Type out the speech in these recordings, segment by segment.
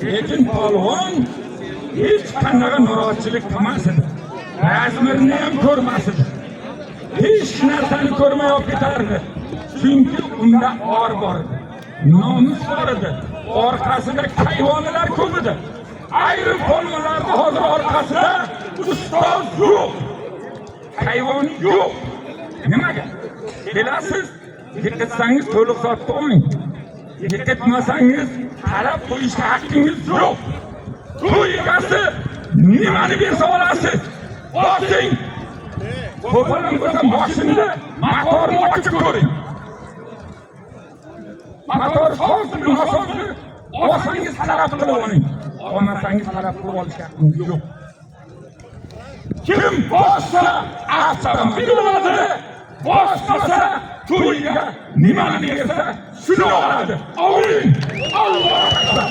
Lekin polvon hech qanaqa norozichilik qilmas edi. Razmirni ham ko'rmas edi. Hech narsani ko'rmay olib ketardi. Chunki unda or bor edi. Nomus bor edi. Orqasida kayvonilar ko'p edi. Ayrim polvonlarda hozir orqasida ustoz yo'q. Kayvoni yo'q. Nimaga? Bilasiz, yiqitsangiz to'liq sotib oling. Yiqitmasangiz talab qo'yishga haqqingiz yo'q. To'y egasi nimani bersa olasiz. Bosing. To'polon bo'lsa moshinni motorini ochib ko'ring. Motor sozmi, nosozmi? Olsangiz talab qilib oling. Olmasangiz talab qilib olishga haqqingiz yo'q. Kim bossa avtomobil oladi, bosmasa to'yga nimani bersa shuni oladi. Oling. Allohu akbar.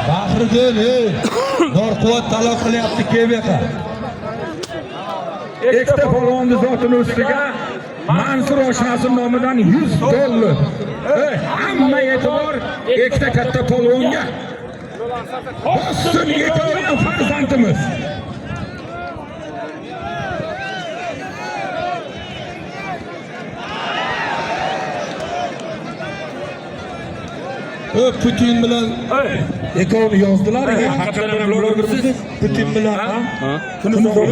Bahriddin, ey, Norquvvat talab qilyapti, kel bu yoqqa. Ikkita polvonni zotini ustiga Mansur oshnasi nomidan $100. Ey, hamma e'tibor ikkita katta polvonga. Bossin ikkovi ham farzandimiz. Ö, Putin bilan ikkovini yozdilar. Haqiqatan ham blogermisiz? Putin bilan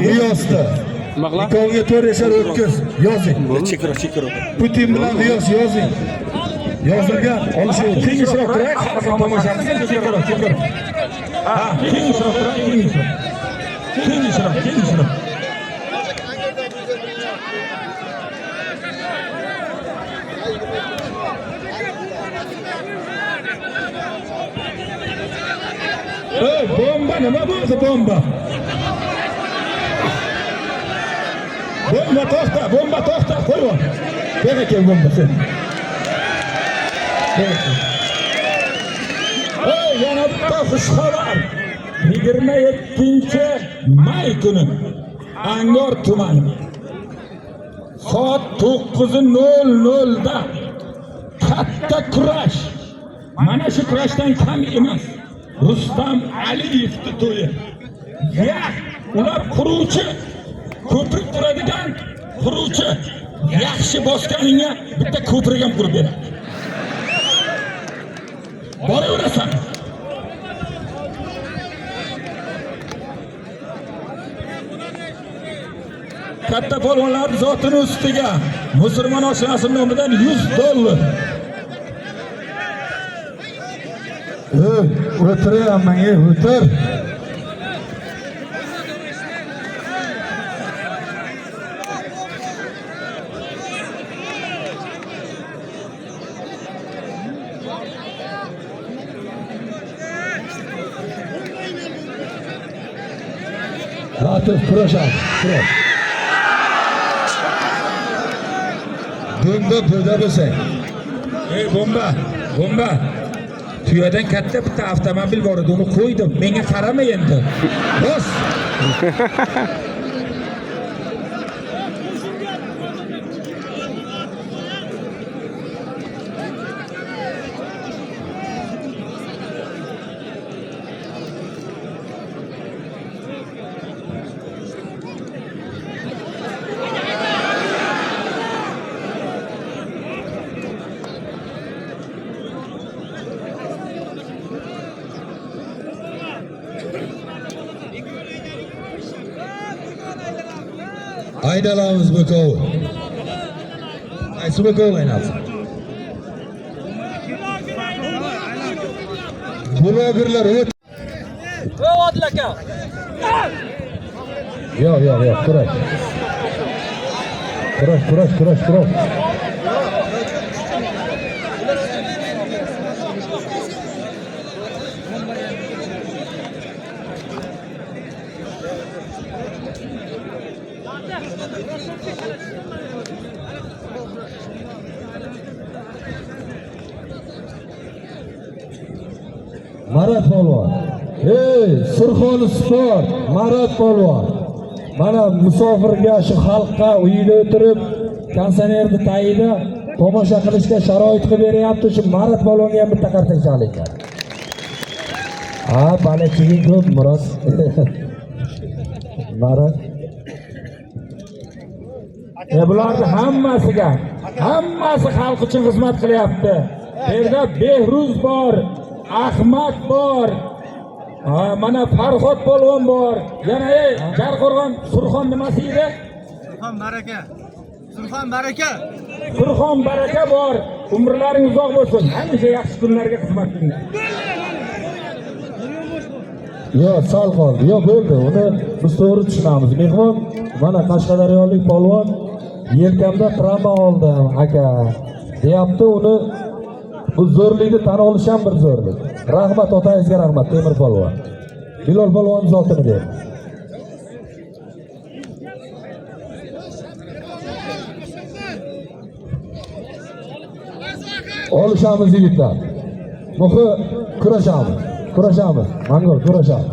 Riyosda. Ikkoviga 4 yashar o'tkiz, yozing. Chekiro, chekiro. Putin bilan Riyos yozing. Yozilgan, olishi Kengroq turay, xalq ham tomosha qilsin, chekroq, chekroq. Ha, kengroq turay, kengroq. Kengroq, kengroq. Ey, bomba nima bo'ldi, bomba? Bomba to'xta, bomba to'xta, qo'yib yubor. Bu yoqqa kel bomba sen. Bu yoqqa kel. Ey, yana bitta xushxabar. 27 may kuni Angor tumani soat 9:00 da katta kurash. Mana shu kurashdan kam emas. Rustam Aliyevni to'yi. Ya, ular quruvchi, ko'prik quradigan quruvchi. Yaxshi bosganingga bitta ko'prik ham qurib beradi. Boraverasan. Katta polvonlar zotini ustiga musulmon oshnasi nomidan $100. Ey, o'tiryapman, ey, o'tir. Latif kurashadi, kurash. Bomba bo'da bo'lsang. Ey bomba, bomba. Tuyadan katta bitta avtomobil bor edi, uni qo'ydim. Menga qarama endi. Bos. Aynalarimiz Bukov. Qaysi Bukov aynalsin? Blogerlar o't. Odil aka. Yo'q, yo'q, yo'q, kurash. Kurash, kurash, kurash, kurash. Marat polvon. Ey, Surxon Sport, Marat polvon. Mana musofirga, shu xalqqa uyida o'tirib, konditsionerni tagida tomosha qilishga sharoit qilib beryapti. Shu Marat polvonga ham bitta qarsak chalinglar. Ha, baliqchilik ko'p, Murod. Marat. Bularni hammasiga, hammasi xalq uchun xizmat qilyapti. Bu yerda Behruz bor, Ahmad bor, mana Farhod polvon bor. Yana Jarqo'rg'on Surxon nimasi edi? Surxon baraka. Surxon baraka. Surxon baraka bor. Umrlaring uzoq bo'lsin. Hamisha yaxshi kunlarga xizmat qilinglar. Yo'q, sal qoldi. Yo'q, bo'ldi. Uni biz to'g'ri tushunamiz. Mehmon mana Qashqadaryolik polvon yelkamda travma oldim aka deyapti. Uni bu zo'rlikni tan olish ham bir zo'rlik. Rahmat otangizga, rahmat Temir polvon. Bilol polvon zotini ber. Olishamiz yigitlar. Muhi kurashamiz. Kurashamiz. Mongol kurashamiz.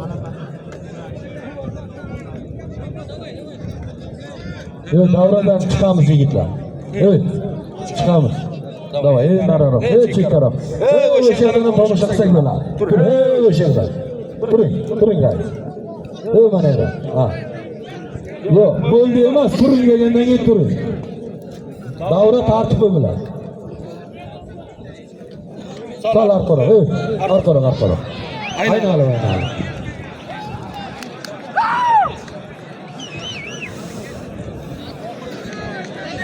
Yo'q, davradan chiqamiz yigitlar. Ey, chiqamiz. Davay, ey nariroq, ey chekkaroq. Ey o'sha yerdan ham tomosha qilsak bo'ladi. Ey o'sha yerdan. Turing, turing rais. Ey mana yerda. Ha. Yo'q, bo'ldi emas, turing degandan keyin turing. Davra tartibi bilan. Sal orqaroq, ey, orqaroq, orqaroq. Aynalib, aynalib.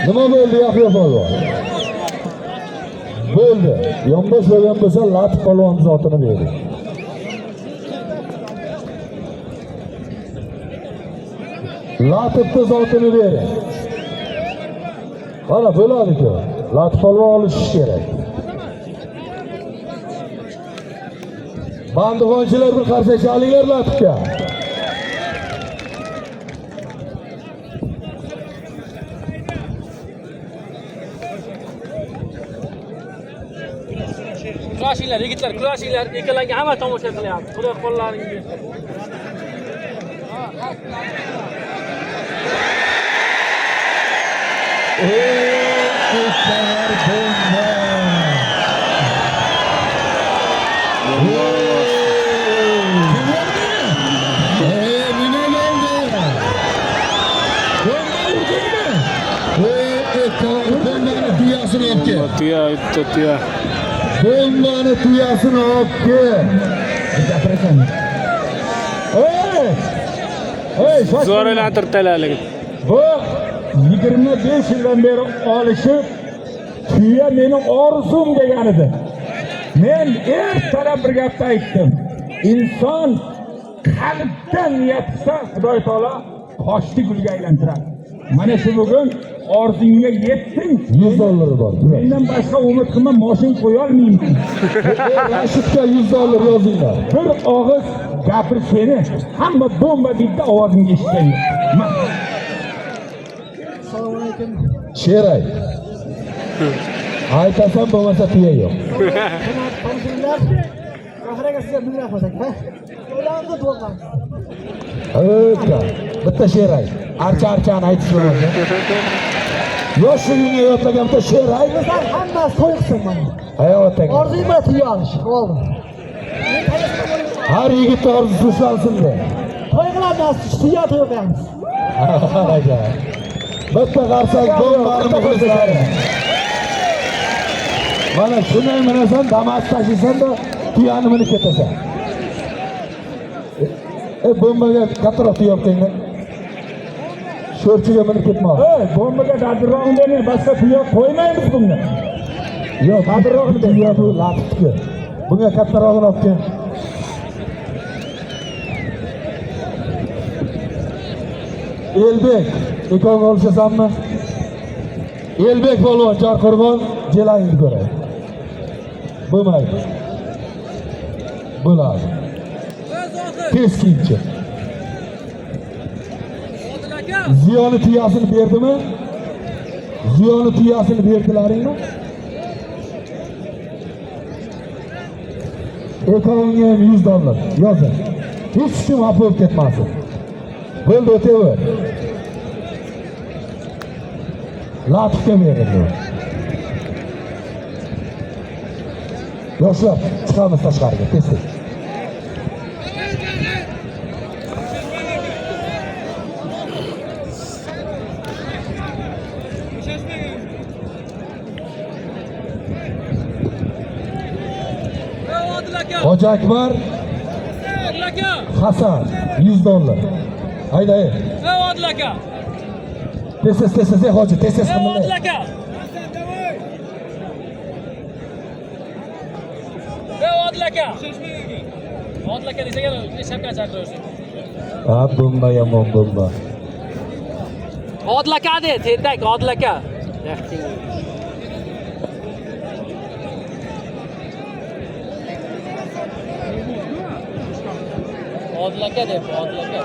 Nima bo'ldi Yahyo polvon? Bo'ldi. Yonbosh bo'lgan bo'lsa, Latif polvon zotini berdi. Latifni zotini bering. Mana bo'ladi-ku. Latif polvon olishish kerak. Bandixonchilar bir qarsak chalinglar Latifga. Kurashinglar yigitlar, kurashinglar. Ikkalangga hamma tomosha qilyapti. Xudo qo'llaringni bersin. Ey, bomba! Ey, nima bo'ldi? Bomba urdingmi? Ey, bombani tuyasini olib kel. Tuya, bitta tuya. Bombani tuyasini olib kel. Gapirasan. Ey! Ey, Zo'r aylantirib talaylik. Bu 25 yildan beri olishib, tuya meni orzum degan edi. Men ertalab bir gapni aytdim. Inson qalbdan niyat qilsa, Xudoy taolo toshni gulga aylantiradi. Mana shu bugun orzungga yetding. 100 dollari bor. Mendan boshqa umid qilma, moshin qo'ya olmayman. Rashidga 100 dollar yozinglar. Bir og'iz gapir seni, hamma bomba bitta ovozingga eshitgan yo'q. Assalomu alaykum. Sheray. Aytasan bo'lmasa tuya yo'q. Tomoshabinlar, G'afur aka sizga ming rahmat aka. Ularni duo qilamiz. O'ka. Bitta she'r ayt. Archa archani aytish bo'lmasa. Yoshligingga yodlagan bitta she'r ayt. Bizlar hammasi to'y qilsin mana. Hayot aka. Orzuyim bor tuya olish, bo'ldi. Har yigitning orzusi uslansin de. To'y qilamiz, tuya to'y qilamiz. Aka. Bitta qarsak bombani muxlislari. Mana shunday minasan, Damas tashiysan-da, tuyani minib ketasan. Bombaga kattaroq tuya olib kelinglar. Sho'rchiga minib ketma. Ey, bombaga dadilrog'ini bermang, boshqa tuya qo'ymaymiz bunga. Yo'q, dadilrog'ini tuya bu Latifniki. Bunga kattarog'ini olib kel. Elbek, ikkovga olishasanmi? Elbek polvon Jarqo'rg'on, jelangni ko'ray. Bo'lmaydi. Bo'ladi. Keskinchi. Ziyoni tuyasini berdimi? Ziyoni tuyasini berdilaringmi? Ikkovingga ham 100 dollar yozin. Hech kim xafa bo'lib ketmasin. Bo'ldi, o'taver. Latifga berildi. Yoshlar, chiqamiz tashqariga, tez-tez. Hoji Akbar Hasan $100. Hayda, ey. Tez tez tez tez hoji, tez tez qilmang. Odil aka desak shapkani chaqiraversin. Ha, bomba yomon bomba. Odil aka de, tentak Odil aka. Odil aka deb, Odil aka.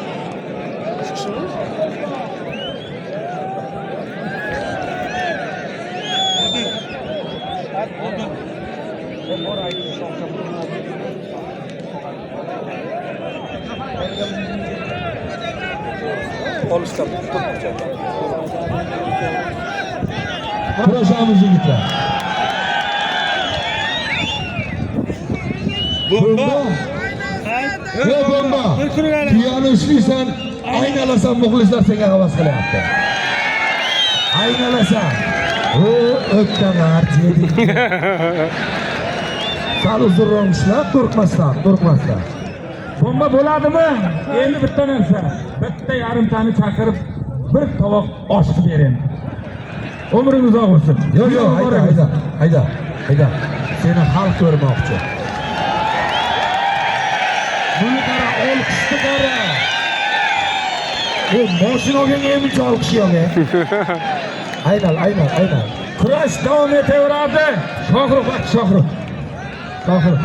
Kurashamiz yigitlar. Bomba. Ey bomba. Tuyani ushlaysan, aynalasan, muxlislar senga havas qilyapti. Aynalasan. O o'tkalar yedik. Sal uzunroq ushlab, qo'rqmasdan, qo'rqmasdan. Bomba bo'ladimi? Endi bitta narsa. Bitta yarimtani chaqirib, bir tovoq osh qilib bering. Umring uzoq bo'lsin. Yo'q, yo'q, hayda, hayda, hayda, hayda. Seni xalq ko'rmoqchi. Buni qara, olqishni qara. Bu mashina olganga ham buncha olqish yo'q. Aynan, aynan, aynan. Kurash davom etaveradi. Shohrux, bak, Shohrux. Shohrux.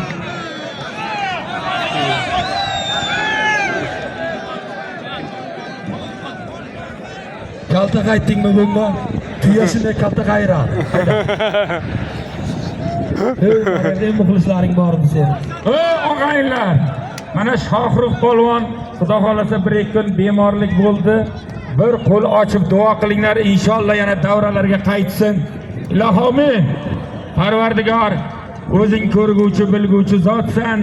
Kalta qaytdingmi bomba? Tuya shunday kalta qayiradi. Hayda. Ey, muxlislaring bormi seni? Ey og'aynilar, mana Shohrux polvon xudo xolasa bir ikki kun bemorlik bo'ldi. Bir qo'l ochib duo qilinglar, inshaalloh yana davralarga qaytsin. Ilohomin. Parvardigor, o'zing ko'rguvchi, bilguvchi zotsan.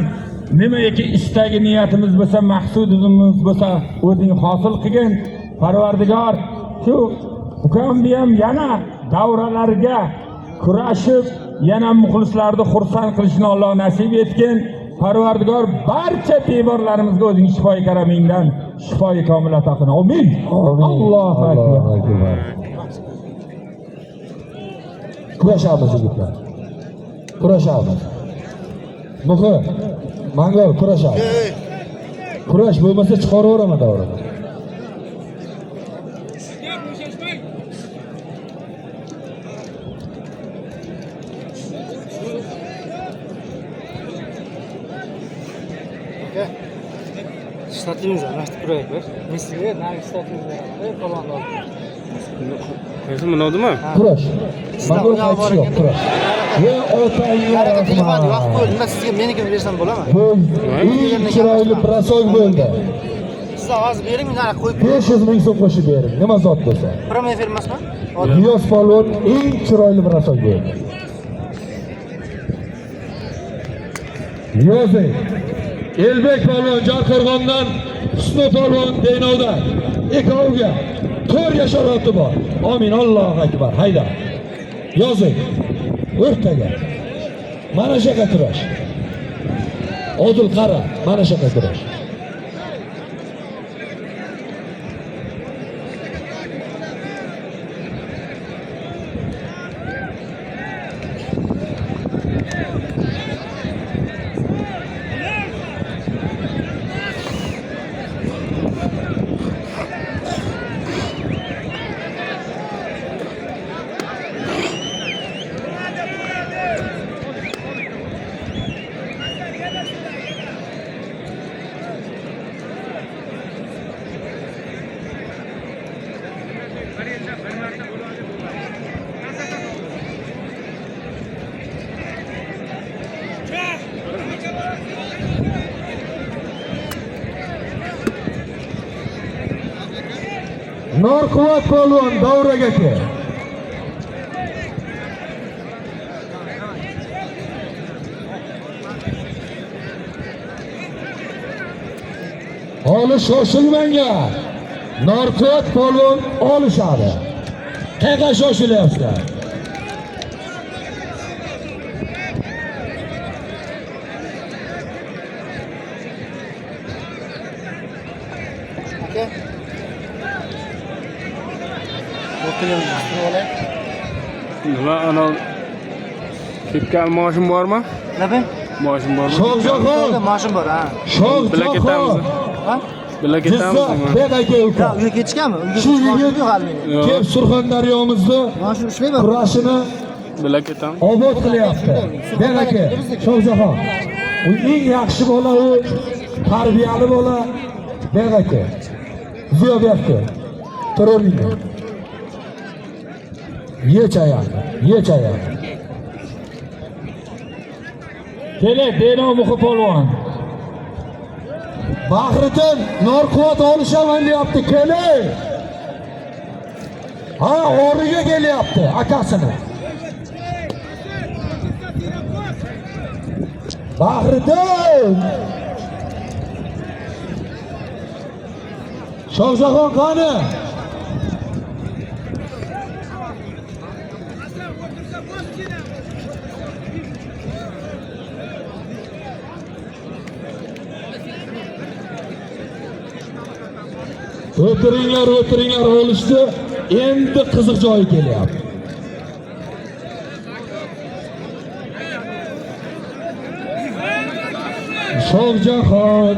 Nimaiki istagi niyatimiz bo'lsa, maqsadimiz bo'lsa, o'zing hosil qilgin. Parvardigor, shu ukamni ham yana davralarga kurashib, yana muxlislarni xursand qilishni Alloh nasib etgin. Parvardigor barcha bemorlarimizga o'zing shifoi karamingdan shifoi komil ato qil. Amin. Allohu akbar. Akbar. Kurashamiz yigitlar. Kurashamiz. Muhi, Mangol kurashamiz. Kurash bo'lmasa chiqaraveraman davradan. Shtatimiz almashtirib turaylik. Men sizga narigi shtatimizni beraman. Polvonni olib. Qaysi bunodimi? Kurash. Mangol qaytishi yo'q, kurash. Ve otangga Telefon vaqt rahmat. qo'ydim. Sizga menikini bersam bo'ladimi? Bu eng chiroyli brasok bo'ldi. Siz hozir bering, men narigi qo'yib 500 ming so'm qo'shib bering. Nima zot bo'lsa. Prime efir emasmi? Niyoz polvon eng chiroyli brasok bo'ldi. Niyozbek Elbek polvon Jarqo'rg'ondan, Husni polvon Denovdan. Ikkoviga 4 yashar oti bor. Amin, Allohu akbar. Hayda. Yozing. O'rtaga. Mana shunaqa kurash. Odil qara, mana shunaqa kurash. Norquvvat polvon davraga kel. Holi shoshilmanglar. Norquvvat polvon olishadi. Qayerga shoshilyapsizlar? Aka. O'tirib olay. Nima ana kepka maoshim bormi? Nima? Maoshim bormi? Shohjahon, Maoshim bor, ha. Bila ketamiz. Shohjahon. Ha? Bila Jizzax, ketamizmi? bek aka uka. Ya, uyga ketishganmi? Uyga Shu maoshim yigit yo'q hali meni. Yo'q. kelib Surxondaryomizni Maoshim ishlayman. kurashini Bila ketamiz. obod qilyapti. Bek aka, Shohjahon. U eng yaxshi bola u, tarbiyali bola. Bek aka. Ziyo bek aka. Turaveringlar. Yech ayog'ini, yech ayog'ini. Keling, Denov Muhi polvon. Bahriddin Norquvvat olishaman deyapti, keling. Ha, o'riga kelyapti akasini. Bahriddin. Shohjahon qani? O'tiringlar, o'tiringlar, olishdi. Endi qiziq joyi kelyapti. Shohjahon.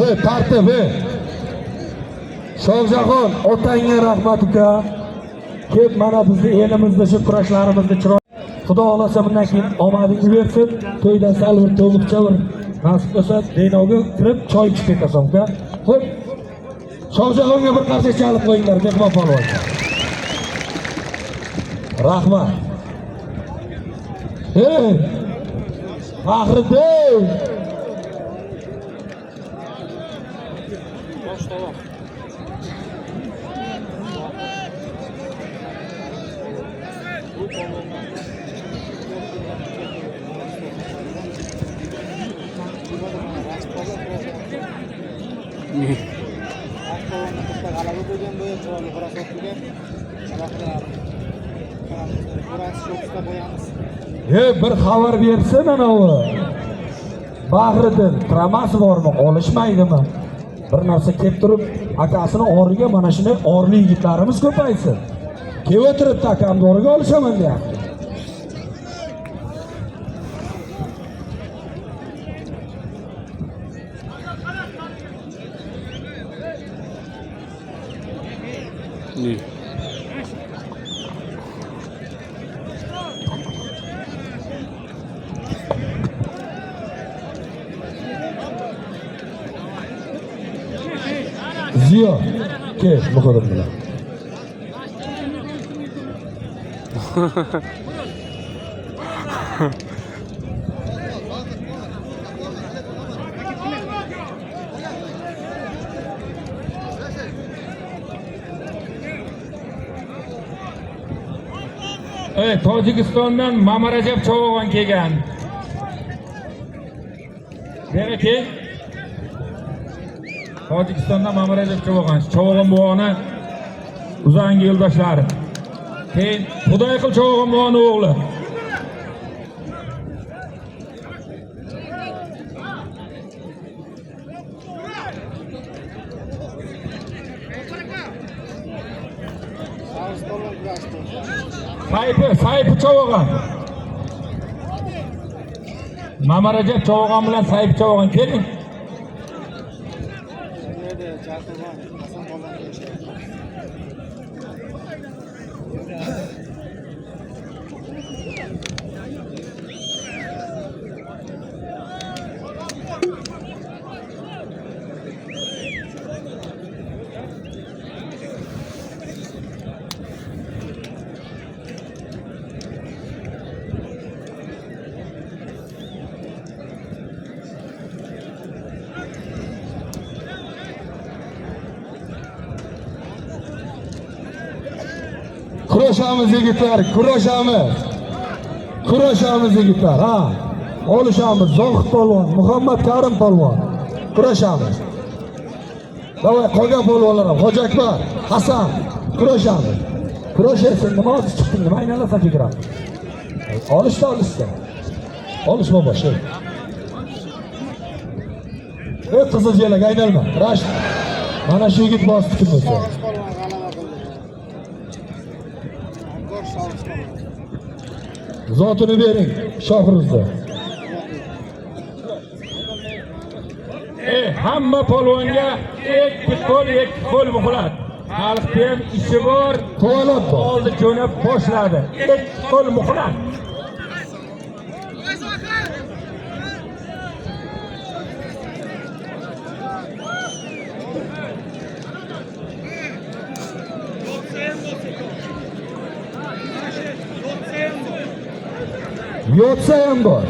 Ey, tartib, ey. Shohjahon, otangga rahmat uka. Kelib mana bizni elimizda shu kurashlarimizni chiroyli. Xudo xolasa bundan keyin omadingni bersin. To'ydan sal bir to'miqcha bir nasib bo'lsa, Denovga kirib choy ichib ketasan uka. Xo'p. Shohjahonga bir qarsak chalib qo'yinglar, mehmon polvonga. Rahmat. Ey! Faxriddin! G'alaba bo'lgan bu chiroyli kurash o'tgan. Alohida kurash o'tsa qo'yamiz. Ey, bir xabar bersin anavi. Bahriddin, tramasi bormi, olishmaydimi? Bir narsa kelib turib, akasini o'rniga mana shunday orli yigitlarimiz ko'paysin. Kelib o'tiribdi akamni o'rniga olishaman deyapti. Ne? Ziyo, kel, muqaddam bilan. Ey, Tojikistondan Mamarajab Chovog'on kelgan. Beri kel. Tojikistondan Mamarajab Chovog'on, Chovog'on buvoni uzangi yo'ldoshlari. Keyin Xudoyqul Chovog'on buvoni o'g'li. Sayfi Chovog'on. Mamarajab Chovog'on bilan Sayfi Chovog'on keling. Kurashamiz yigitlar, kurashamiz. Kurashamiz yigitlar, ha. Olishamiz Zohid polvon, Muhammad Karim polvon. Kurashamiz. Давай, qolgan polvonlar ham, Hoji Akbar, Hasan, kurashamiz. Kurashaysan, nima hozir chiqding, nima aylanasan chegara? Olishda olishda. Olish bobo, shu. Ey qizil jelak aynalma. Rashid. Mana shu yigit bosdi kim bo'lsa. Zotini bering, Shohruxda. Hamma polvonga ikki qo'l, ikki qo'l muhlat. Xalqda ham ishi bor, Tualat bor. oldi jo'nab boshladi. Ikki qo'l muhlat. Yotsa ham bor.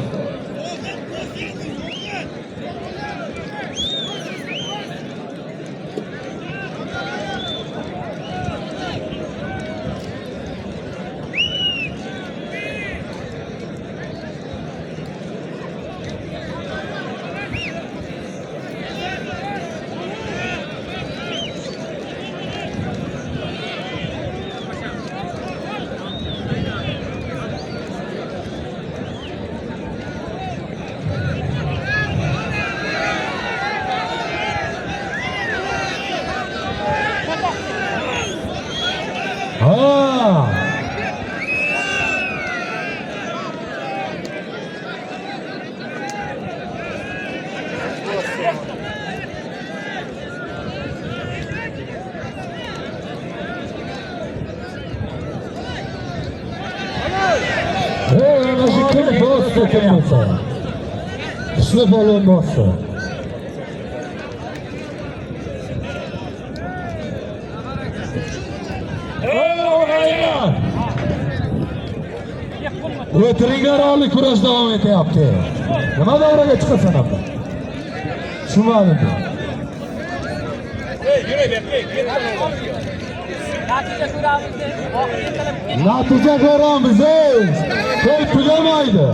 Ha. Ey, ana shu kim bosdi kim bo'lsa. Kuchli polvon bosdi. Ey og'aylar! O'tiringlar, oli kurash davom etyapti. Nima davraga chiqasan abba? Tushunmadim. Natija ko'ramiz deb, oxirgi qilib Natija ko'ramiz, ey. To'y tugamaydi.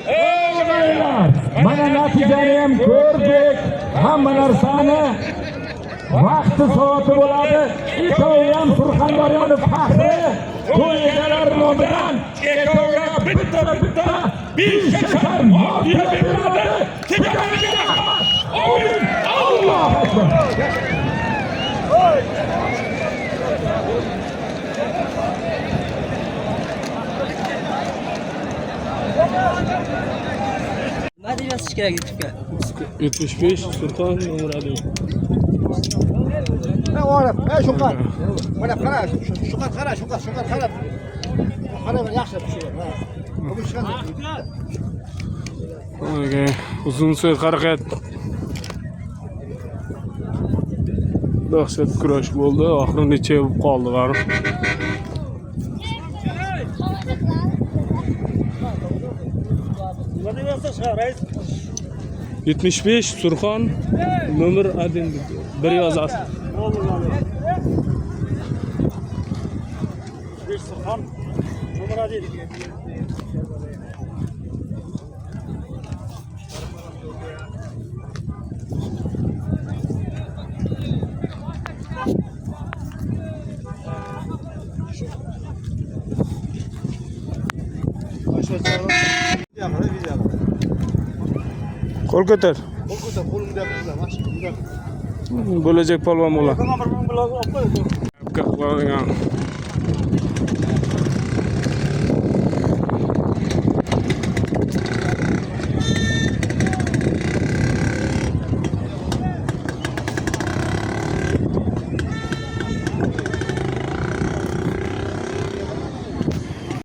Ey og'aylar! Mana natijani ham ko'rdik. Hamma narsani vaqti soati bo'ladi. Ikkovi ham Surxondaryoni faxri, to'y egalari nomidan ikkoviga bitta bitta 5 mol beriladi. Teganiga rahmat. Amin. Allohu akbar. Nima deb yozish kerak YouTube'ga? 75 Sulton nomer 1. Ey Shunqar. Mana qara, Shunqar qara, Shunqar, Shunqar qara. Qara, yaxshi shu. Ha. Bugun chiqadi. Okey. Uzun so'y harakat. Dahshat kurash bo'ldi. Oxiri necha bo'lib qoldi baribir. Nima deb yozsa rais? 75 Surxon nomer 1 deb bir yozasiz. Bir Surxon nomer 1. Qo'l ko'tar. Bo'lajak polvon bo'ladi. Qiladigan.